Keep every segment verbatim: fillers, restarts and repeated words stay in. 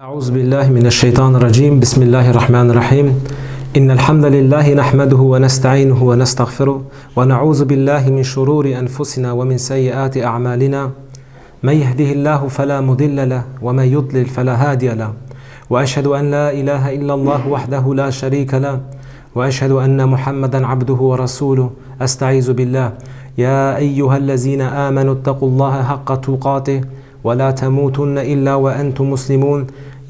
أعوذ بالله من الشيطان الرجيم. بسم الله الرحمن الرحيم. إن الحمد لله نحمده ونستعينه ونستغفره، ونعوذ بالله من شرور أنفسنا ومن سيئات أعمالنا. من يهده الله فلا مضل له، ومن يضلل فلا هادي له. وأشهد أن لا إله إلا الله وحده لا شريك له، وأشهد أن محمدا عبده ورسوله. أستعيذ بالله. يا أيها الذين آمنوا اتقوا الله حق تقاته ولا تموتن إلا وأنتم مسلمون.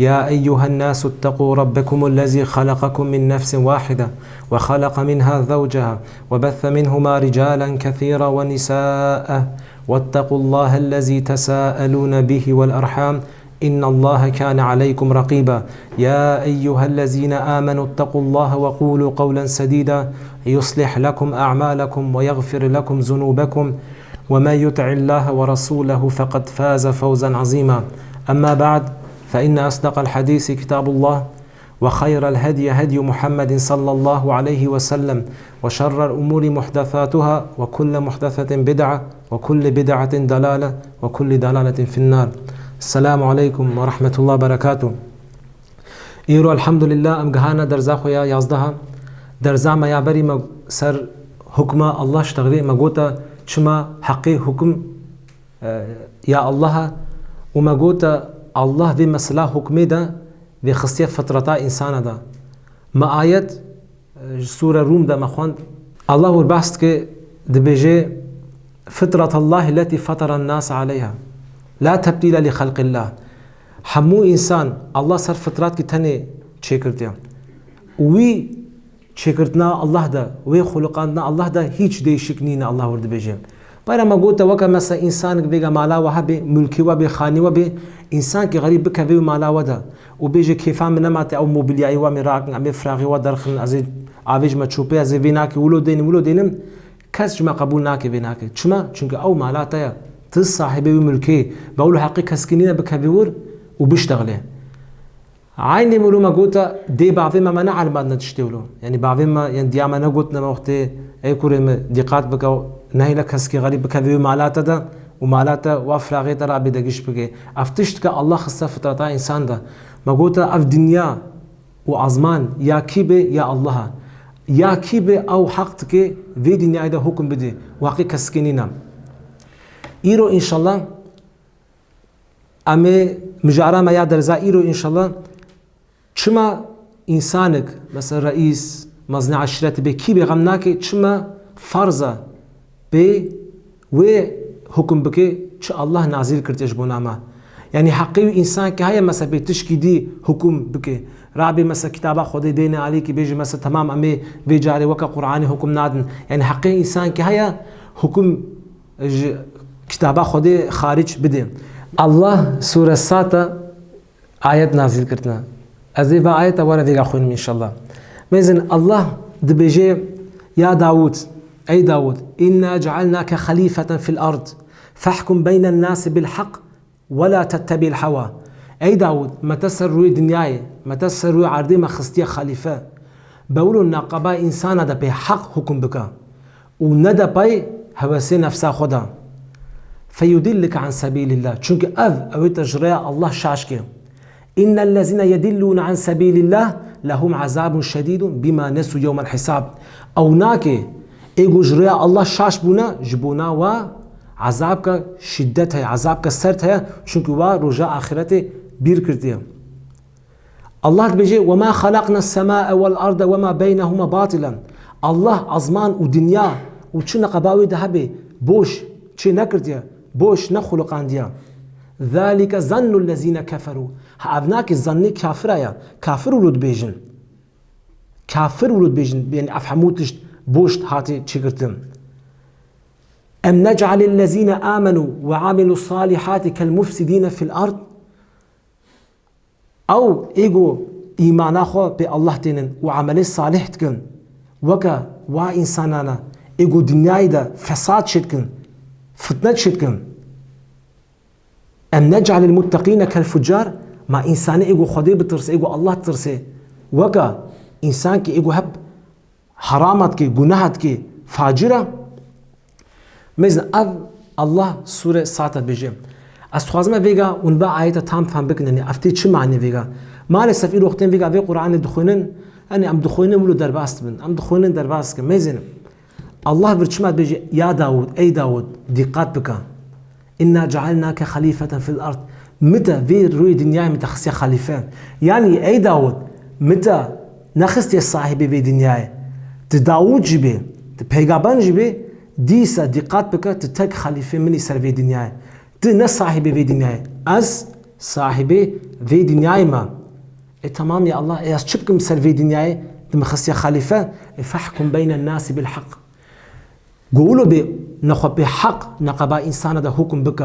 يا أيها الناس اتقوا ربكم الذي خلقكم من نفس واحدة وخلق منها زوجها وبث منهما رجالا كثيرا ونساء واتقوا الله الذي تساءلون به والأرحام إن الله كان عليكم رقيبا. يا أيها الذين آمنوا اتقوا الله وقولوا قولا سديدا يصلح لكم أعمالكم ويغفر لكم ذنوبكم ومن يطع الله ورسوله فقد فاز فوزا عظيما. أما بعد، فإن أصدق الحديث كتاب الله، وخير الهدي هدي محمد صلى الله عليه وسلم، وشر الأمور محدثاتها، وكل محدثة بدعة، وكل بدعة ضلالة، وكل ضلالة في النار. السلام عليكم ورحمة الله وبركاته. Îro, elhamdulillah, em gihana derza xwe ya yazdeha. Derza me ya berî me ser hukma Allah ji texvê me gota çima heqê hukum, e, ya Allah e û me gota Allah vê mesela hukmê de vê xistiye fitreta însana de. Me ayet, e, ji Sûre Rûm de me xwend. Allah wir behs dike, dibêje: فطرة الله التي فطر الناس عليها لا تبديل لخلق الله. Hemû însan Allah ser fitratkî tenê çêkirtiye. Û wî çêkirtina Allah de, wê xuliqandina Allah de hîç değişik nîne, Allah wir dibêje. Peyra me gote, weke mesela însanek vêga mala we hebe, mulkê we bê, xanî we bê, însankî xerîb bikeve wî mala we de û bêje, kêfa min nema te ew mobilyayê we em ê rakin, em ê firaxê we derxin, ez ê avê ji me çopê, ez ê vê nakê wilo dênim, wilo dênim, kes ji me qebûl nake, vê nake. Çima? Çunke ew mala te ye. Tu sahibê wî mulkê, be wilo heqê keskî nîne bikevî wir û biştexilê. Eynî wilo me gota, dê bavê me me neelimadine tiştê wilo. Yanî bavê me, yanî diya me negotine me wextê, ey kurê min, dîqat bike, nehêle keskî xerîb bikevî wî mala te de û mala te wa firaxê te rabê de giş bike. Ev tişt ke Allah xiste fitreta însan de. Me gota, ev dinya û azman ya kî be, ya Allah e. Ya kî be ew heq dike vê dinyayê de hukum bide û heqê kesikê nîne. Îro înşallah em ê mijara me ya derza îro înşallah çima însanek, mesela reîs, mezinê eşîretê be, kî be xem nake, çima farz e bê wê hukum bike çi Allah nazîl kirtiye ji bona me. Yanî heqê wî însankî heye, mesela bê tişkî dî hukum bike. Rabê mesela kitaba Xwedê dêne alîkî bêje mesela temam em ê vê carê weke Qur'anê hukum nadin. Yanî heqê însankî heye hukum ji kitaba Xwedê xaric bide. Allah Sûre Sata ayet nazîl kirtine. Ez ê va ayeta were vêga xwînim înşallah. Mêzin Allah dibêje: Ya Dawûd, ey Dawûd, inna cealnake xalîfeten fil ard, fehkum beynen nasi bil heq, we la tettebi'l hewa. Ey Dawûd, me te ser rûyê dinyayê, me te ser rûyê erdê me xistiye xalîfe. Be wilo neqeba însana de pê heq hukum bike û nede pey hewesê nefsa xwe de. Feyudillike an sebîlillah. Çunke ev, ew ê te ji rêya Allah şaş ke. Innellezîne yedillûne an sebîlillah lehum azabun şedîdun bîma nesû yewmel hisab. Ew nake, ê ku ji rêya Allah şaş bûne, ji bona wa ezabke şiddet heye, ezabke sert heye, çunke wa roja axiretê bîr kirtiye. Allah dibêje: "Ve ma xalaqna sema'e vel arde ve ma beynehuma batilen." Allah azman û dinya û çi neqeba wê de hebe boş çê nekirtiye, boş nexuliqandiye. Zalike zannul lezine keferu. Ha, ev nake zannê kafira ya. Kafir wilo dibêjin. Kafir wilo dibêjin, yani ev hemû tişt boş hatî çêkirtin. Em nec'alil lezine amenu ve amilus salihati kel mufsidine fil ard. Ew ê ku îmana xwe pê Allah tênin û emelê salih dikin, weke wa însanana ê ku dinyayê de fesad çêdikin, fitne çêdikin. Em nec'alil mutteqîne kel fucar, ma însanê ê ku Xwedê bitirse, ê ku Allah ditirse, weke însankî ê ku hep herama dike, gunaha dike, facir e. Mêzin ev Allah Sûre Sat e dibêje. Ez dixwazim ev vêga hûn va ayeta tam fehm bikin, yanî ev tê çi manê vêga. Maalesef îro wextên vêga vê Qur'anê dixwînin, yanî em dixwînin wilo derbas dibin. Em dixwînin derbas dikin. Mêzênim. Allah vir çima dibêje, ya Dawud, ey Dawud, dîqat bike. Inna cealnake xalîfeten fil ard. Mi te vê rûyê dinyayê mi te xistiye xalîfe. Yanî ey Dawud, mi te nexistiye sahibê vê dinyayê. Tu Dawud jî bê, tu peygaber jî bê, dîsa dîqat bike, tu tek xalîfê min î ser vê dinyayê. Tu ne sahibê vê dinyayê. Ez sahibê vê dinyayê me. E, tamam ya Allah, e, ez çi bikim ser vê dinyayê? Tu mi xistiye xalîfe. E, fehkum beynen nasi bil haq. Go wilo bê nexwe pê heq neqeba însana de hukum bike.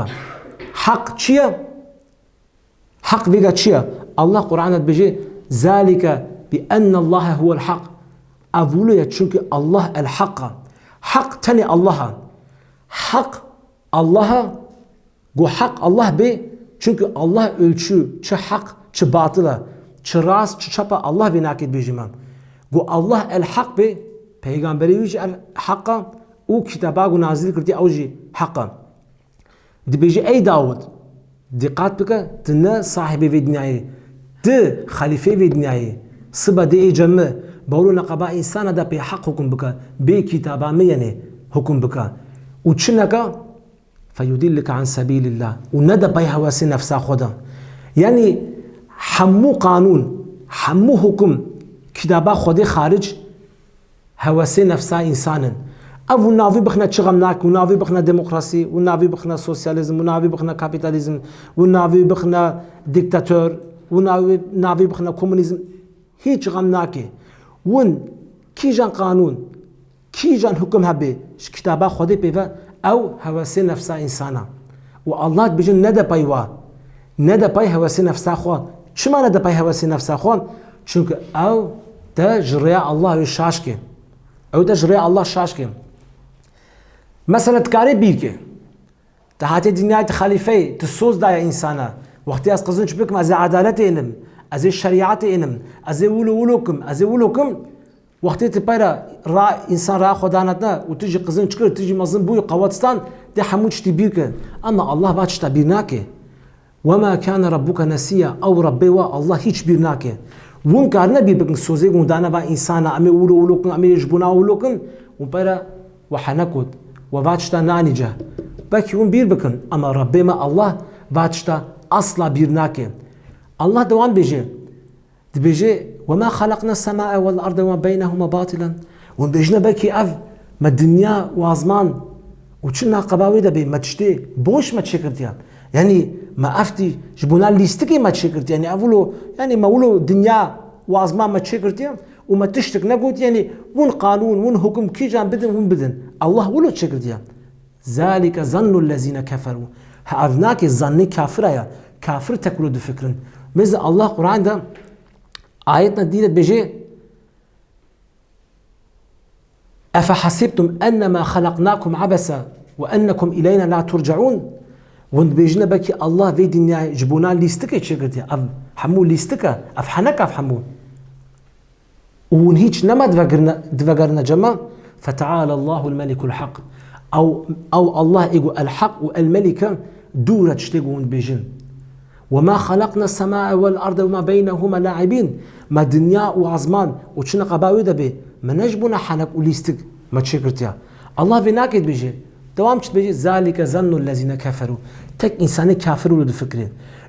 Heq çi ye? Heq vêga çi ye? Allah Qur'ana dibêje, "Zalike bi ennallaha huwel haq." Ev wilo ye, çunku Allah el haq e. Heq tenê Allah e. Heq Allah e. Go heq Allah bê, çunku Allah ölçü, çi heq, çi batil e, çi rast, çi çap e, Allah vê nakê dibêjî me. Go Allah el heq bê, peygamberê wî jî el heq e û kitaba ku nazil kirdiye ew jî heq e. Dibêje, ey Dawud, dîqat bike, tu ne sahibê vê dinyayê, tu xelîfeyê vê dinyayê, sibe dê ê cem min, bawlo neqeba însana de pê heq hukum bike, bê kitaba min yenê hukum bike. Û çi neke, feyudillike an sebîlillah. Û nede pey hewesê nefsa xwe de. Yanî hemû qanûn, hemû hukum kitaba Xwedê xaric hewesê nefsa însan in. Ev hûn navî bixine çi xem nake, hûn navî bixine demokrasî, hûn navî bixine sosyalîzm, hûn navî bixine kapîtalîzm, hûn navî bixine dîktator, hûn navî, navî bixine komunîzm. Hîç xem nake. Hûn kîjan qanûn, kîjan hukum hebe ji kitaba Xwedê pê ve, ew hewesê nefsa însan e. Û Allah dibêje nede pey wa, nede pey hewesê nefsa xwe. Çima nede pey hewesê nefsa xwe? Çunku ew te ji rêya Allah wê şaş ke. Ew te ji rêya Allah şaş ke. Mesela tu karê bîr ke. Tu hatiye dinyayê, tu xelîfeyê, tu soz daye însana. Wextê ez qizinç bikim, ez ê edaletê ênim, ez ê şerîetê ênim, ez ê wilo wilo kim, ez ê wilo kim. Wextê tu peyra ra, însan raya xwe danetne û tu jî qizinç kir, tu jî mezin bûyî, qewet stan, dê hemû tiştî bîr kir. Ema Allah va tişta bîr nake. Wema kâne rabbuke nesîyya, ew Rebbê we Allah hîç bîr nake. Hûn karine bîr bikin sozê hûn dane va însana, em ê wilo wilo kin, em ê ji bona wilo kin, hûn peyre we henek got, we va tişta nanî cih. Belkî hûn bîr bikin, ema Rebbê me Allah va tişta asla bîr nake. Allah dewam bêje, dibêje, "Wema xelaqna semae wel arde wema beynehuma batilen." Hûn bêjine, belkî ev me dinya û azman û çi neqeba wê de bê, me tiştê boş me çêkirtiye. Yanî me ev tî ji bona lîstikê me çêkirtiye. Yanî ev wilo, yanî me wilo dinya û azman me çêkirtiye û me tiştik negot. Yanî hûn qanûn, hûn hukum kîjan bidin, hûn bidin. Allah wilo çêkirtiye. Zalike zannul lezîne keferû. Ha, ev nake zannê kafira ya. Kafir tek wilo difikirin. Mêze Allah Qur'an de ayetna dî de dibêje, "Efehesibtum ennema xelaqnakum abese ve ennekum ileyna la turceûn?" Hûn dibêjine, belkî Allah vê dinyayê ji bona lîstikê çêkirtiye. Ev hemû lîstik e. Ev henek e ev hemû. Û hûn hîç nema divegirine, divegerine cema, feteala Allahul melikul haq. Ew, ew Allah ê ku el haq û el melik e, dûr e tiştê ku hûn dibêjin. Wema xelaqna semae wel arde wema beynehuma laibîn. Me dinya û azman û çi neqeba wê de bê, me ne ji bona henek û lîstik me çêkirtiye. Allah vê nake dibêje. Dewam çi dibêje? Zalike zannul lezîne keferû. Tek însanê kafir wilo difikirê.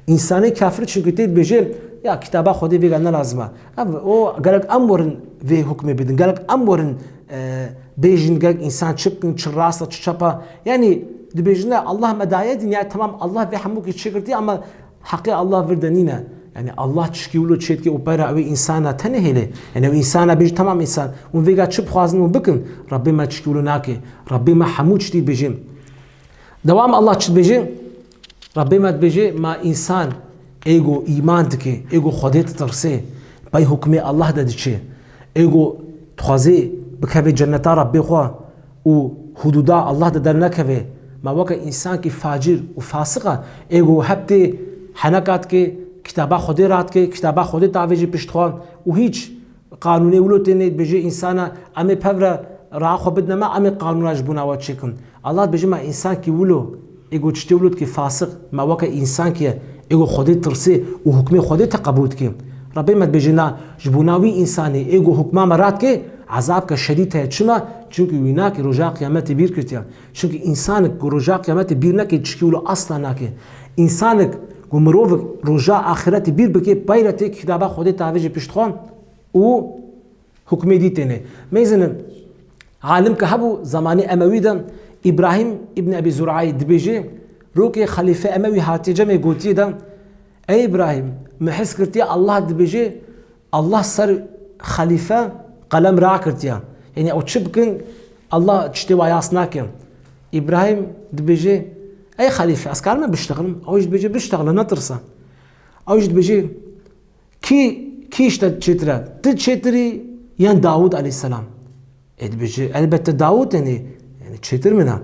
Însanê kafir çunku tê dibêje, ya kitaba Xwedê vêga ne lazim e. Ev, o, gerek em werin vê hukmê bidin. Gerek em werin, e, bêjin, gerek însan çi bikin, çi rast e, çi çap e. Yanî dibêjine, Allah me daye dinya, temam, Allah vê hemûkî çêkirtiye, ama heqê Allah vir de nîne. Yanî Allah tişkî wilo çêdike û peyra ew însana tenê hêlê. Yanî ew însana bêje, temam însan, hûn vêga çi bixwazin hûn bikin, Rebbê me tişkî wilo nake. Rebbê me hemû tiştî dibêje. Dewam Allah çi dibêje? Rebbê me dibêje, ma însan ê ku îman dike, ê ku Xwedê ditirsê, pey hukmê Allah de diçe, ê ku dixwazê bikeve cenneta Rebbê xwe û hudûda Allah de dernekeve, ma weke însankî facir û fasiq e, ê ku heb tê heneka dike, kitaba Xwedê radike, kitaba Xwedê tavêjî pişt xwe û hîç qanûnê wilo tênê dibêje însana, em ê pevre raa xwe bidine me, em ê qanûna ji bona we çêkin. Allah dibêje, me însankî wilo Ê ku tiştê wilo dike fasik, me weke însankî ye, ê ku Xwedê tirsê û hukmê Xwedê te qebûl dike. Rebbê me dibêje na, ji bona wî însanê ê ku hukma me radike, ezabke şedîd heye. Çima? Çimkî wî nakê roja qiyametê bîr kiriye. Çimkî însanek ku roja qiyametê bîr neke, tişkî wilo asla nake. Însanek ku mirovek roja axîretê bîr bike, pey re tê kitaba Xwedê tavêje pişt xwe û hukmê dî têne. Mêzinin, alim ke hebû zemanê Emewî de, Îbrahîm îbn Ebî Zurayî dibêje, rokê xelîfe Emewî hatiye cemê gotiye de, Ey Îbrahîm, min his kiriye Allah dibêje, Allah ser xelîfe qelem rakiriye. Yanî ew çi bikin, Allah tiştê wa yas nake. Îbrahîm dibêje, Ey xelîfe, ez karim biştexilim? Ew jî dibêje, Biştexile, netirse. Ew jî dibêje, Kî, kî ji te çêtir e? Tu çêtir î yan Dawûd aleyhisselam? Ê dibêje, elbette Dawûd, yanî, yanî çêtir min e.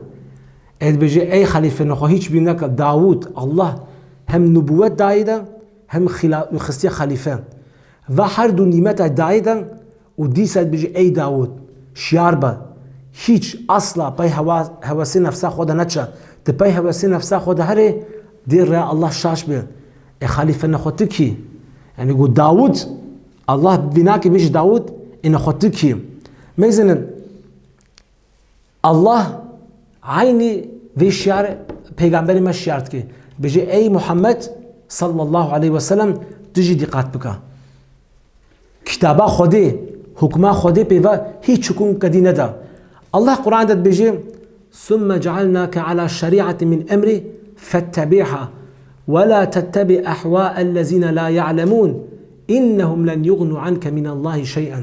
Ê dibêje, ey xelîfe, nexwe hîç bîr neke, Dawûd, Allah hem nubûwet dayê de, hem xila-, xistiye xelîfe. Va her du nîmeta dayê de û dîsa dibêje, ey Dawûd, şiyar be, hîç asla pey hewa-, hewesê nefsa xwe de neçe. Tu pey hewesê nefsa xwe de herê, dê rêya Allah şaş be. Ê xelîfe, nexwe tu kî? Yanî ku Dawûd, Allah vî nakê bêje Dawûd, ê nexwe tu kî? Mêzinin, Allah eynî vê şiyar peygamberê me şiyar dike. Bêje, ey Muhammed sallallahu aleyhi ve sellem, tu jî dîqat bike. Kitaba Xwedê, hukma Xwedê pê ve hîç hukmke dî neda. Allah Quran de dibêje, ثم جعلناك على شريعة من أمري فاتبعها ولا تتبع أهواء الذين لا يعلمون إنهم لن يغنوا عنك من الله شيئا.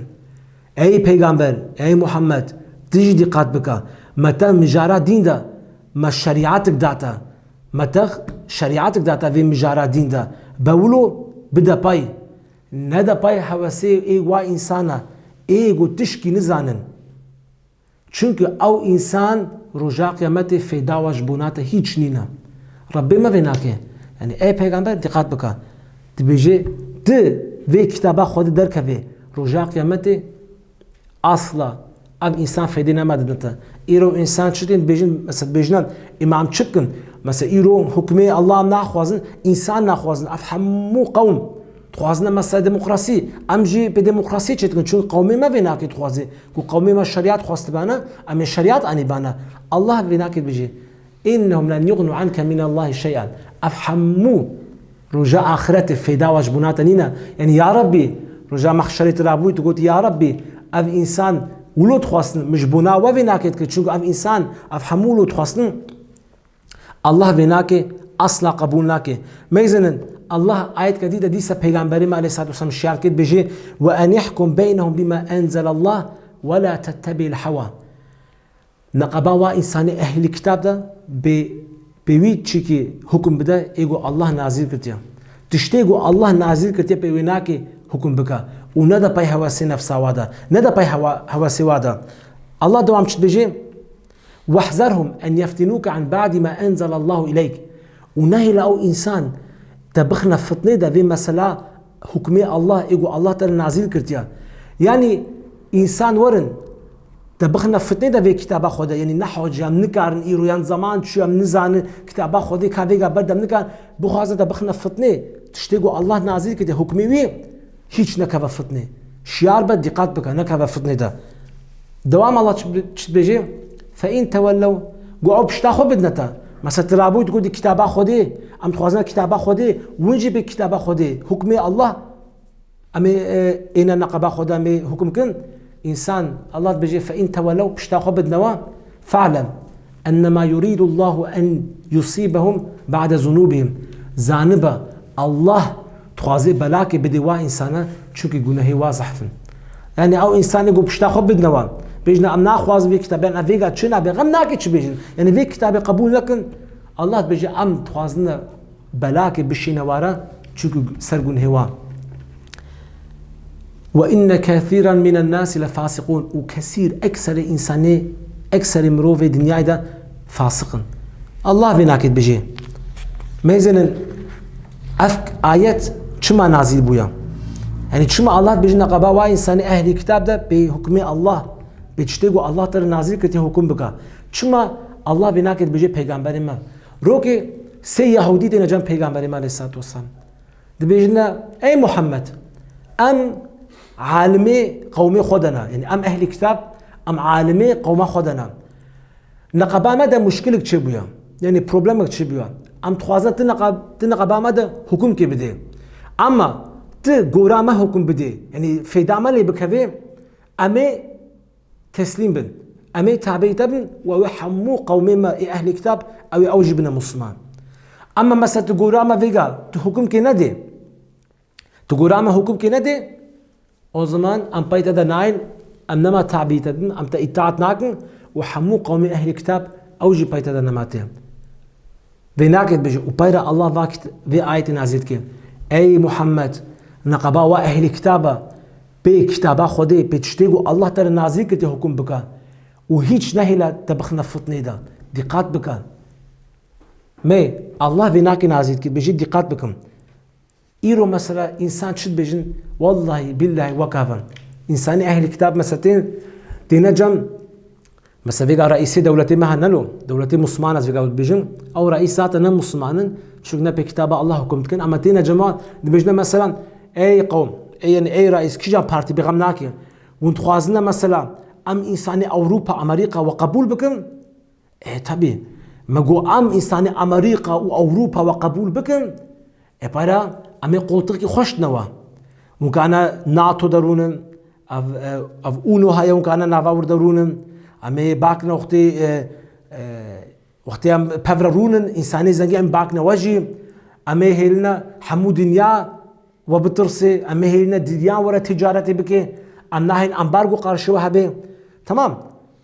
Ey peygamber, ey Muhammed, tu jî dîqat bike. Me te mijara dîn de, me şerîatik da te. Me te şerîatik da te vê mijara dîn de. Be wilo bide pey. Nede pey hewesê ê wa însana, ê ku tişkî nizanin. Çimkî ew însan roja qiyametê fêda wa ji bona te hîç nîne. Rebbê me vê nake. Yanî ey peygamber dîqat bike. Dibêje, tu vê kitaba Xwedê derkevê. Roja qiyametê asla ev însan fêdê nema didin te. Îro însan çi tên dibêjin, mesela dibêjin, ê me em çi bikin? Mesela îro hukmê Allah em naxwazin, însan naxwazin. Ev hemû qewm dixwazin, mesela demokrasî. Em jî pê demokrasiyê çêdikin. Çimkî qewmê me vê nake dixwaze. Ku qewmê me şerîat xwestibane, em ê şerîat anîbane. Allah vê nake dibêje, "Innehum len yughnu anke minallahi şey'an." Ev hemû roja axirete fêda wa ji bona te nîne. Yanî ya Rabbî, roja mehşerê tu rabûyî, tu gotî, "Ya Rabbî, ev însan wilo dixwestin, min ji bona we vê nake dikir." Çimkî ev însan, ev hemû wilo dixwestin, Allah vê nake, asla qebûl nake. Mêzinin, Allah ayetke dî de dîsa Peygamberê me aleyhissalatu vesselam şiyar kir, dibêje, "Ve en ihkum beynehum bima enzelallah ve la tettebi'il hewa." Neqeba wa însanê ehlî kitab de bê, bê wî çîkî hukum bide, ê ku Allah nazîl kirtiye. Tiştê ku Allah nazîl kirtiye pê wê nake hukum bike. Û nede pey hewesê nefsa wa de, nede pey hewa-, hewesê wa de. Allah dewam çi dibêje? "Wehzerhum en yeftinûke an ba'di ma enzelallahu ileyk." Û nehêle ew însan te bixine fitnê de vê mesela hukmê Allah, ê ku Allah te re nazîl kirtiye. Yanî însan werin te bixine fitnê de vê kitaba Xwedê. Yanî ne hocam, nikarin îro yan zeman çû, em nizanin kitaba Xwedê ka vêga berdem nikarin. Bixwazin te bixine fitnê, tiştê ku Allah nazîl kirtiye, hukmê wî, hîç nekeve fitnê. Şiyar be, dîqat bike, nekeve fitnê de. Dewam Allah çi, çi dibêje? "Fe in tewellew", gu ew pişta xwe bidine te. Mesela tu rabûyî tu gotî kitaba Xwedê, em dixwazin kitaba Xwedê, win jî bê kitaba Xwedê, hukmê Allah, em ê, e, êne neqeba Xwedê, em ê hukum kin. Însan, Allah dibêje, "Fe in tewellew", pişta xwe bidine we. Fa'lem ennema yuridullahu en yusibahum ba'de zunubihim. Zanibe, Allah dixwaze belakê bidê wa însana, çunkî gunehê wa zehf in. Yanî ew însanê ku pişta xwe bidine wan, bêjine, "Em naxwazin vê kitabê, em vêga çi nabe, xem nake çi bêjin." Yanî vê kitabê qebûl nekin, Allah dibêje, "Em dixwazine belakê bişîne wara, çunkî ser gunehê wa." "Ve inne kethîran minen nasi le fasiqûn." Û kesîr, ekserê însanê, ekserê mirovê dinyayê de fasiq in. Allah vê nakê dibêje. Mêzinin ev ayet çima nazîl bûye? Yanî çima Allah dibêje neqeba wa însanê ehlî kitab de bê hukmê Allah, bê tiştê ku Allah te re nazîl kirtiye hukum bike? Çima Allah vê nakê dibêje peygamberê me? Rokê sê Yahudî têne cem Pêgamberê me aleyhissalatu vesselam. Dibêjine, ey Muhammed, em alimê qewmê xwe de ne. Yanî em ehlî kitab, em alimê qewma xwe de ne. Neqeba me de muşkilik çêbûye. Yanî problemek çêbûye. Em dixwazin ti neqe-, ti neqeba me de hukimkê bidê. Ama ti gora me hukum bidê. Yanî fêda me lê bikevê, em ê teslîm bin. Em ê tabeî te bin û ew ê hemû qewmê me ê ehlî kitab, ew ê ew jî bine Musliman. Ama mesela tu gora me vêga, tu hukimkê nedê. Tu gora me hukimkê nedê, o zaman em pey te de nayên, em nema tabeî te din, em te îtaat nakin û hemû qewmê ehlî kitab ew jî pey te de nema tê. Vê nake dibêje û pey re Allah va kit-, vê ayetê nazîl dike. Ey Muhammed, neqeba wa ehlî kitaba, pê kitaba Xwedê, pê tiştê ku Allah te re nazîl kir tê hukum bike û hîç nehêle te bixine fitnê de. Dîqat bike. Me Allah vê nake nazîl dike, dibêje dîqat bikim. Îro mesela însan çi dibêjin? Wellahî, billahî, wek hev in. Însanê ehlî kitab mesela tên, têne cem, mesela vêga reîsê dewletê me hene lo, dewletê Musliman ez vêga dibêjim, ew reîs zaten ne Musliman in, çunku ne pê kitaba Allah hukum dikin, ama têne cem wan, dibêjine mesela, ey qewm, ey, yanî ey reîs, kîjan partî bêxem nake? Hûn dixwazine mesela em însanê Ewropa, Amerîka we qebûl bikin? E, tabî. Me got, em însanê Amerîka û Ewropa we qebûl bikin, e, peyra em ê qoltiqî xweş dine we. Hûn kana NATO de rûnin, ev, e, ev UNO heye, hûn kana nava wir de rûnin. Em ê bakine wextê, e, e, wextê em pevre rûnin, însanê zengî em bakine we jî. Em ê hêline hemû dinya we bitirsê, em ê hêline dinya were ticaretê bike. Em nahên ambargo qarşî we hebe. Tamam.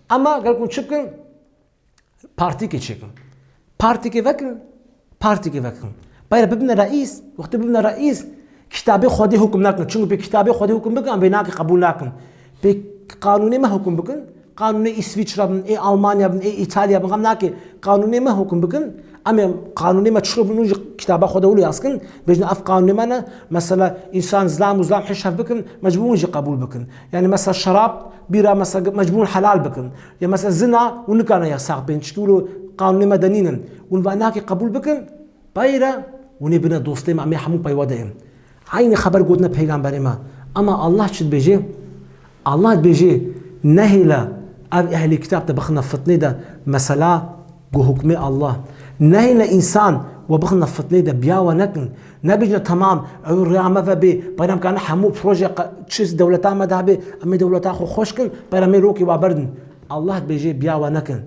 Ama gelek hûn çi bikin? Partîkê çêkin. Partîkê vekin, partîkê vekin. Peyre bibine reîs, wextê bibine reîs, kitabê Xwedê hukum nakin. Çunku pê kitabê Xwedê hukum bikin, em vê nake qebûl nakin. Pê qanûnê me hukum bikin, qanûnê Îsvîçre bin, ê Almanya bin, ê Îtalya bin, xem nake. Qanûnê me hukum bikin, em ê qanûnê me çilo bin, hûn jî kitaba Xwedê wilo yaz kin, bêjin ev qanûnê me ne, mesela însan zlam û zlam hiş hev bikin, mecbûr hûn jî qebûl bikin. Yanî mesela şerab, bîra mesela mecbûr helal bikin. Ya mesela zina, hûn nikane yasax bên, çikî wilo qanûnê me de nînin. Hûn va nake qebûl bikin, peyre hûn ê bine dostê me, em ê hemû pey we de in. Eynî xeber gotine peygamberê me. Ama Allah çi dibêje? Allah dibêje, nehêle ev ehlî kitab te bixine fitnê de, mesela got hukmê Allah. Nehêle însan we bixine fitnê de, biya we nekin. Nebêjine, temam, ew rêya me ve bê, peyre em kane hemû proje qe-, çi dewleta me de hebe, em ê dewleta xwe xweş kin, peyre em ê rokê we berdin. Allah dibêje, biya we nekin.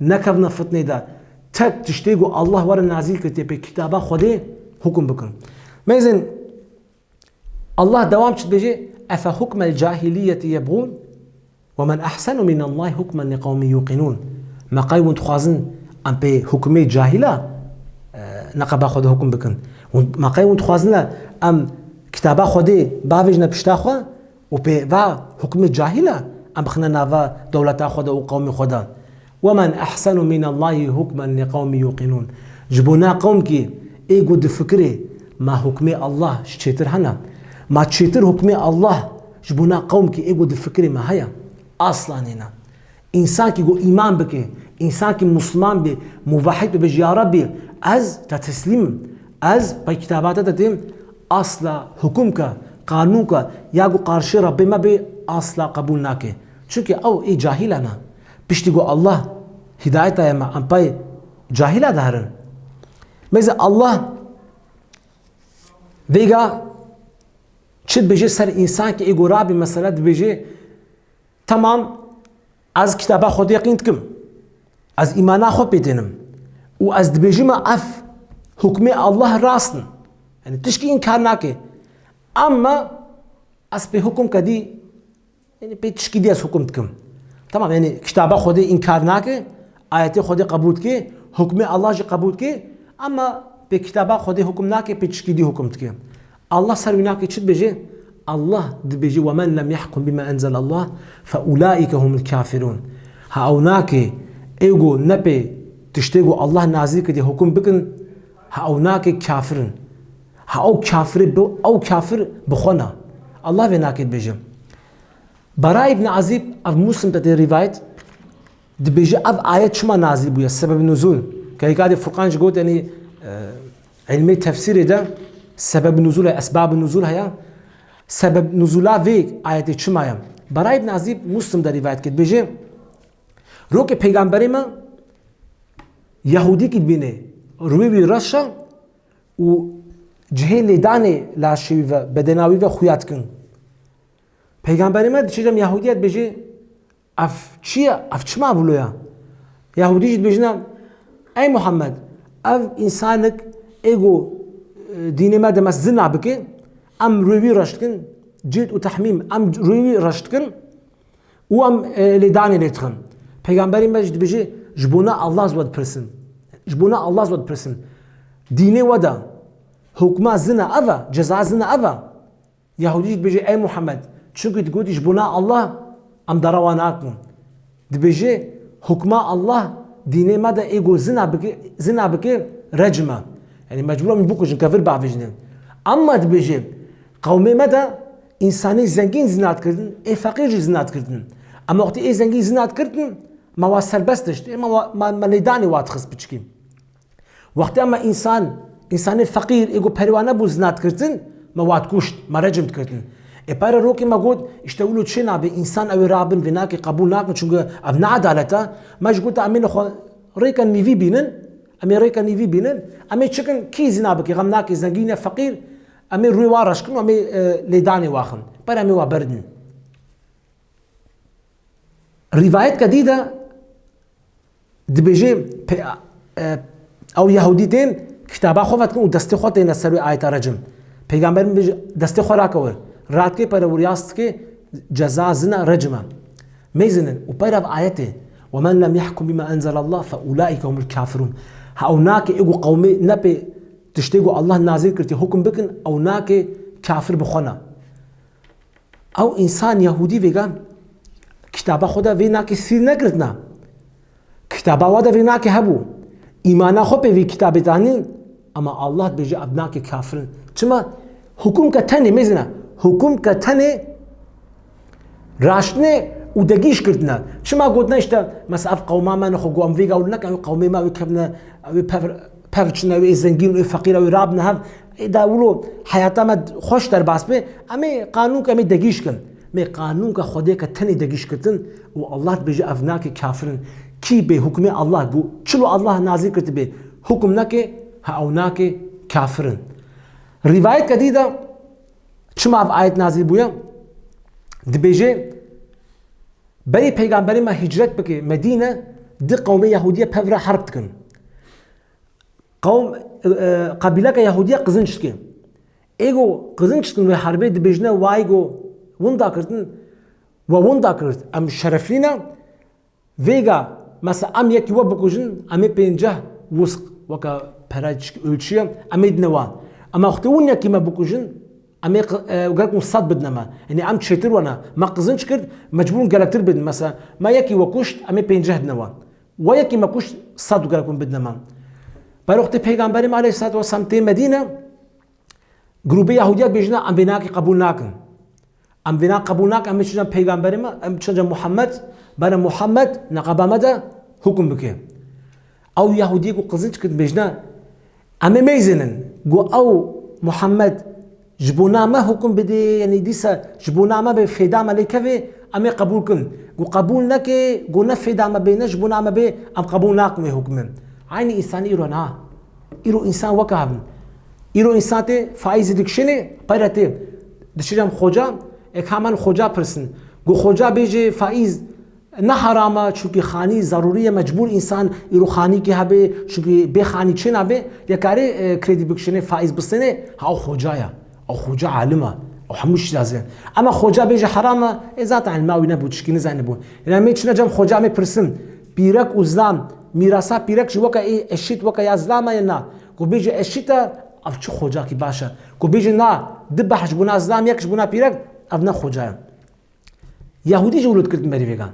Nekevine fitnê de. Tek tiştê ku Allah were nazîl kir tê pê kitaba Xwedê hukum bikin. Mêzin Allah dewam çi dibêje? Efe hukmel cahiliyeti yebğûn ve men ahsenu minallahi hukmen li qewmin yuqinûn. Me qey hûn dixwazin em pê hukmê cahila, e, neqeba Xwedê hukum bikin? Hûn, me qey hûn dixwazin em kitaba Xwedê bavêjine pişta xwe û pê va hukmê cahila em bixine nava dewleta xwe de û qewmê xwe de? Ve men ehsenu minallahi hukmen li qewmin yuqinûn. Ji bona qewmkî ê ku difikirê, ma hukmê Allah ji çêtir hene? Ma çêtir hukmê Allah ji bona qewmkî ê ku difikirê me heye? Asla nêne. Însankî ku îman bike, însankî musliman be, muvehhid be, bêje, ya Rabbî, ez te teslîm im. Ez pey kitaba te de têm, asla hukumke, qanûnke ya ku qarşî Rabbê me bê, asla qebûl nake. Çunke ew ê cahîla ne. Piştî ku Allah hîdayeta ye me, em pey cahîla de herin. Mêze Allah vêga çi dibêje ser însankî ê ku rabî mesela dibêje, temam, ez kitaba Xwedê yeqîn dikim. Ez îmana xwe pê tênim. Û ez dibêjime ev hukmê Allah rast in. Yanî tişkî înkar nake. Ama ez pê hukum kedî, yanî pê tişkî dî ez hukum dikim. Tamam, yanî kitaba Xwedê înkar nake, ayetê Xwedê qebûl dike, hukmê Allah jî qebûl dike, ama pê kitaba Xwedê hukum nake, pê tişkî dî hukum dike. Allah ser wî nake çi dibêje? Allah dibêje, "Ve men lem yahkum bima enzelallah fe ulaike humul kafirun." Ha ew nake, ê ku ne pê tiştê ku Allah nazî kiriye hukum bikin, ha ew nake kafir in. Ha ew kafirê bi, ew kafir bi xwe ne. Allah vê nake dibêje. Bara îbn Azîb, ev Muslim de tê rîvayet, dibêje ev ayet çima nazîl bûye, sebeb nuzul. Kayîka de Furqan jî got, yanî, e, ilmê tefsîrê de sebeb nuzul heye, esbab nuzul heye. Sebeb nuzula vê ayetê çima ye? Bara Îbn Azîb Muslim de rîwayet kir, dibêje, rokê peygamberê me Yahûdîkî dibîne, rûyê wî reş e û cihê lêdanê laşê wî ve, bedena wî ve xuya dikin. Peygamberê me diçe cem Yahûdiya dibêje, ev çi ye? Ev çima vilo ye? Yahûdî jî dibêjine, ey Muhammed, ev însanik ê ku, e, dînê me de mes zina bike, em rûyê wî reş dikin, cilt û tehmîm, em rûyê wî reş dikin û em, e, lêdanê lê dixin. Peygamberê me jî dibêje, ji bona Allah ez we dipirsim. Ji bona Allah ez we dipirsim. Dînê we de hukma zina ev e, ceza zina ev e. Yahûdî jî dibêje, ey Muhammed, çunkî tu gotî ji bona Allah, em dera we nakin. Dibêje, hukma Allah dînê me de ê ku zina bike, zina bike, recm e. Yanî mecbûr em bikujin, kevir bavêjin. Emma dibêje, qewmê me de însanê zengîn zina dikirdin, ê feqîr jî zina dikirdin. Emma wextê ê zengîn zina dikirdin, me wa serbest dişt, ê me wa, me, me lêdanê wa dixist piçikî. Wextê me însan, însanê feqîr, ê ku perê wa nebû zina dikirtin, me wa dikuşt, me recm dikirtin. Ê pere rokê me got, îşte wilo çê nabe, însan ew ê rabin, vê nakê qebûl nakin, çunku ev ne edalet e. Me jî got, em ê li xwe rêka nîvî bînin, em ê rêka nîvî bînin, em ê çikin, kî zina bike, xem nake, zengîn e, feqîr, em ê rûyê wa reş kin û em ê, e, lêdanê wa xin. Pere em ê wa berdin. Rîvayetka dî de dibêje, pe-, e, ew Yahûdî tên kitaba xwe vedikin û destê xwe têne ser wê ayeta recm. Peygamber min dibêje, destê xwe rake wir. Radikê pere wir yas dike, ceza zina recm e. Mêzinin û peyra ev ayetê, "Ve men lem yahkum bima enzelallah fe ulaike humul kafirun." Ha ew nake ê ku qewmê ne pê tiştê ku Allah nazil kirtî hukum bikin, ew nake kafir bi xwe ne. Ew însan Yahûdî vêga kitaba xwe de vê nakê sîr nekirtina. Kitaba wa de vê nakê hebû. Îmana xwe pê vê kitabê danîn, ama Allah dibêje ev nakê kafirin. Çima? Hukum ke tenê mêzine. Hukum ke tenê raştine û degîş kirtine. Çima gotine işte, mesela ev qewma me nexwe got em vêga û nekin, ew qewmê me ew kevne, ew pev, pev çine, ew ê zengîn, ew ê feqîr, ew ê rabine hev. Ê da wilo heyata me xweş derbas be, em ê qanûnke em ê degîş kin. Mê qanûnke Xwedê ke tenê degîş kirtin û Allah dibêje ev nake kafirin. Kî bê hukmê Allah got, çilo Allah nazîl kirtibê, hukum nake, ha ew nake kafirin. Rîvayetka dî de çima ev ayet nazîl bûye? Dibêje, berî peygamberê me hicret bike Medîne, di qewmê Yahûdiye pev re herb dikin. Qewm, e, e, qebîleke Yahûdiye qizinc dike. Ê ku qizinc dikin wê herbê dibêjine, wayî ku winda kirtin, we winda kirt, em şereflî ne. Vêga, mesela em yekî we bikujin, em ê pênceh wisq, weke pere çik-, ölçüye, em ê dine wan. Ema wextê win yekî me bikujin, em ê qi-, e, gerek hûn sed bidine me. Yanî em çêtir we ne. Me qizinc kir, mecbûr hûn gelektir bidin. Mesela me yekî we kuşt, em ê pênceh dine wan. We yekî me kuşt, sed gerek hûn bidine me. Ber wextê Peygamberê me aleyhissalatu vesselam tê Medîne, grûbê Yahûdiya dibêjine, em vê nakê qebûl nakin. Em vê nakê qebûl nakin, em ê çi cem Peygamberê me, em çi cem Muhammed, bere Muhammed neqeba me de hukum bike. Ew Yahûdiyê ku qizinc kir dibêjine, em ê meyzênin. Got ew Muhammed ji bona me hukum bidê, yanî dîsa ji bona me bê fêda me lê kevê, em ê qebûl kin. Got qebûl neke, got ne fêda me bê, ne ji bona me bê, em qebûl nakin wê hukmê. Eynî însanî îro na. Îro însan weke hev in. Îro însan tê faîzê dikişênê, peyre tê. Diçe cem xoca, ê ka me li xoca pirsin. Got xoca bêje faîz ne heram e, çunkî xanî zerûrî ye, mecbûr însan îro xanîkê hebe, çunkî bê xanî çê nabe, ya karê, e, kredî bikişênê, faîz bistênê, ha ew xoca ye. Ew xoca alim e. Ew hemû tişt dizane. Ema xoca bêje heram e, ê zaten ilma wî nebû, tişkî nizanîbû. Yanî em ê çine cem xoca, em ê pirsin. Pîrek û zilam, mîrasa pîrek jî weke ê eşît, weke ya zilam e ya na? Ku bêje eşît e, ev çi xocakî baş e? Ku bêje na, du bah ji bona zilam, yek ji bona pîrek, ev ne xoca ye. Yahûdî jî wilo dikirtin berî vêga.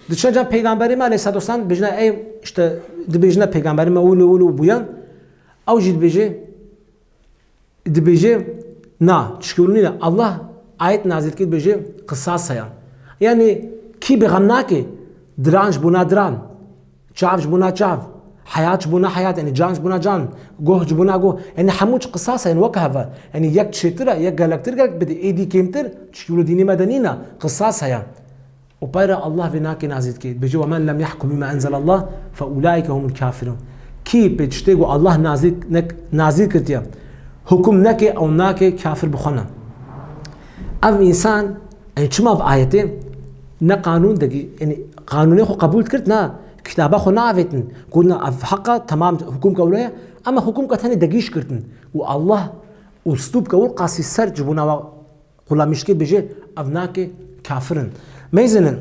Diçine cem Peygamberê me aleyhissalatu vesselam, dibêjine ey, işte, dibêjine Peygamberê me wilo wilo bûye. Ew jî dibêje, dibêje, na, tişkî wilo nîne. Allah ayet nazil dike, dibêje, qisas heye. Yanî, kî bê xem nake, diran ji bona diran, çav ji bona çav, Heyat ji bona heyat, yanî can ji bona can, goh ji bona goh. Yanî hemû çi qisas e, yanî weke heve. Yanî yek çêtir e, yek gelektir gerek bidê, ê dî kêmtir, tişkî wilo dînê me de nîne, qisas heye. Û peyre Allah vê nake nazîl dike. Dibêje, "Ve men lem yahkum bima enzelallah fe ulaike humul kafirun." Kî pê tiştê ku Allah nazîl nek-, nazîl kirtiye, hukum neke, ew nake kafir bi xwe ne. Ev însan, yanî çima ev ayetê ne qanûn de, yanî qanûnê xwe qebûl dikirt, na kitaba xwe neavêtin. Gotina ev heqa, temam hukum ke wilo ye, ama hukum ke tenê degîş kirtin. Û Allah uslûb ke wir qasî ser ji bona wa qulamîşkê bêje, ev nake kafir in. Meyzinin,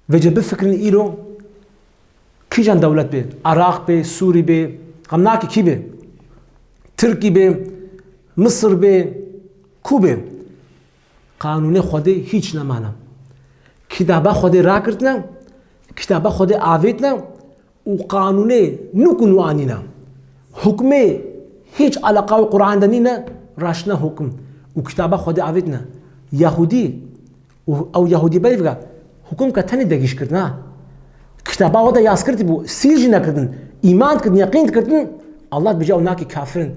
vêce bifikirin îro kîjan dewlet bê, Iraq bê, Sûrî bê, xem nake kî bê, Tirkî bê, Misir bê, ku bê, qanûnê Xwedê hîç nemane. Kitaba Xwedê rakirtine, kitaba Xwedê avêtine, û qanûnê nû ku nû anîne. Hukmê hîç eleqa wê Qur'an de nîne, raştine hukm û kitaba Xwedê avêtine. Yahûdî û ew Yahûdî berî vega hukm ke tenê degîş kirtin, ha. Kitaba we de yaz kirtî bû, sîr jî nekirtin, îman dikirtin, yeqîn dikirtin, Allah dibêje ew nake kafir in.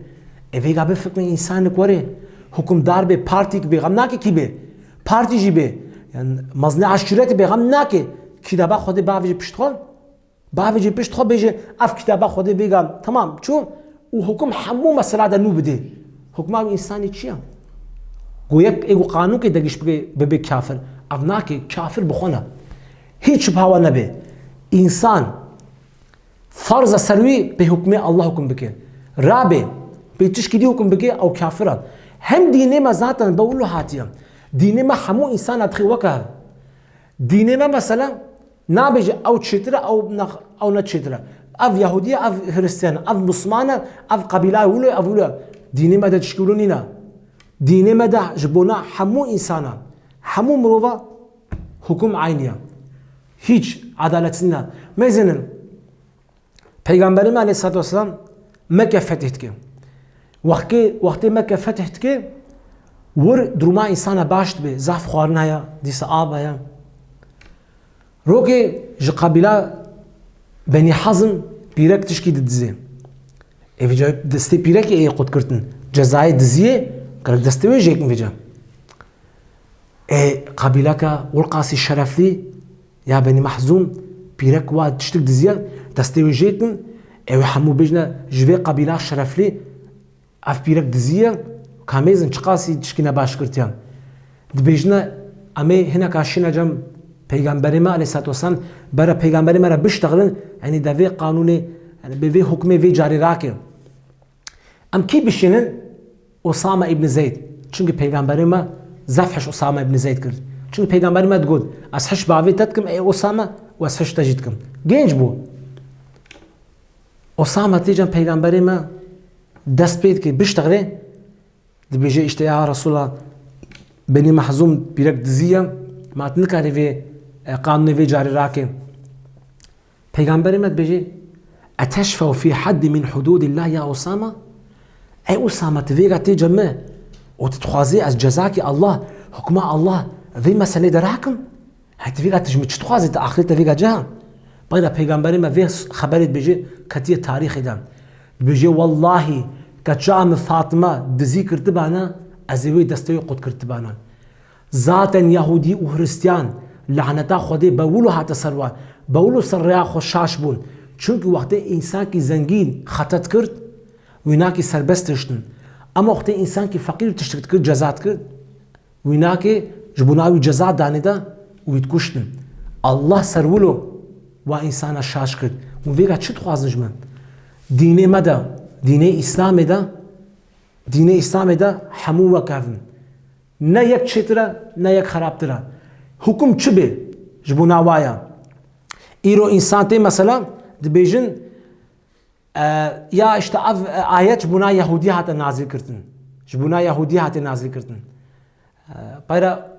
Ê vêga bifikrin, însanik were, hukimdar bê, partîk bê, xem nake kî bê, partî jî bê, yani mezinê eşîretê bê, xem nake, kitaba Xwedê bavêje pişt xwe. Bavêje pişt xwe bêje, ev kitaba Xwedê vêga temam çû û hukum hemû mesela de nû bidê. Hukma wî însanî çi ye? Ku yek ê ku qanûnkê degîş bike, bibe kafir. Ev nake, kafir bi xwe ne. Hîç şibha we nebe. Însan ferz e ser wî pê hukmê Allah hukum bike. Rabê, pê tişkî dî hukum bike, ew kafir e. Hem dînê me zaten be wilo hatiye. Dînê me hemû însana dixê weke hev. Dînê me mesela nabêje ew çêtir e, ew ne, ew ne çêtir e. Ev Yahûdî ye, ev Hristiyan e, ev Misliman e, ev qebîla wilo ye, ev wilo ye. Dînê me de tişkî wilo nîne. Dînê me de ji bona hemû însana, hemû mirova hukum eynî ye. Hîç edalet nîne. Meyzinin, Peygamberê me aleyhissalatu vesselam Mekke fetih dike. Wextê, wextê Mekke fetih dike, wir duruma însana baş dibe, zaf xwarin heye, dîsa av heye. Rokê ji qebîla Benî Hazm pîrek tişkî didizê. Ê vêca destê pîrekê ê qut kirtin. Cezayê diziyê, gerek destê wê jêkin vêca. Ê qebîleke wilqasî şereflî ya Benî Mehzûm pîrek wa tiştik diziye, destê wê jêkin, ê wê hemû bêjne ji vê qebîla şereflî ev pîrek diziye, kamêzin çiqasî tişkî nebaş kirtiye. Dibêjine, em ê hineka şîne cem Peygamberê me aleyhissalatu vesselam, bere Peygamberê me re biştexilin, yanî de vê qanûnê, yanî bi vê hukmê vê carê rake. Em kî bişînin? Usame îbn Zeyd. Çimkî Peygamberê me zaf hiş Usame îbn Zeyd kir. Çimkî Peygamberê me digot, ez hiş bavê te dikim, ey Usame, û ez hiş te jî dikim. Genc bû. Usame tê cem Peygamberê me dest pê dike, biştexilê, dibêje, işte ya Resulallah, Benî Mehzûm pîrek dizî ye, ma tu nikarî vê, e, qanûnê vê carê rake. Peygamberê me dibêje, "Eteşfew fî haddî min hudûdillah ya Usama?" Ey Usama, tu vêga tê cem me û tu dixwazî ez cezakî Allah, hukma Allah, vê meselê de rakim? Hey, tu vêga tu ji min çi dixwazî, tu axirê te vêga cih e? Peyda Peygamberê me vê xeberê dibêje, ketiye tarîxê de. Dibêje, "Wellahî, ke çawa min Fatime dizî kirtibane, ez ê wê destê wê qut kirtibane." Zaten Yahûdî û Hristiyan, laneta Xwedê be wilo hate ser wan, be wilo ser rêya xwe şaş bûn. Çimkî wextê însankî zengîn xete dikirt, wî nakî serbest dihiştin. Ema wextê însankî feqîr tiştik dikir, ceza dikir, wî nakê ji bona wî ceza danê de û wî dikuştin. Allah ser wilo wa însana şaş kir. Hûn vêga çi dixwazin ji me? Dînê me de, dînê Îslamê de, dînê Îslamê de hemû wek hev in. Ne yek çêtir e, ne yek xerabtir e. Hukum çi bê ji bona wa ye? Îro însan tê mesela dibêjin, e, ya işte ev, e, ayet ji bona Yahûdî hate nazil kirtin. Ji bona Yahûdî hate nazil kirtin. E, peyra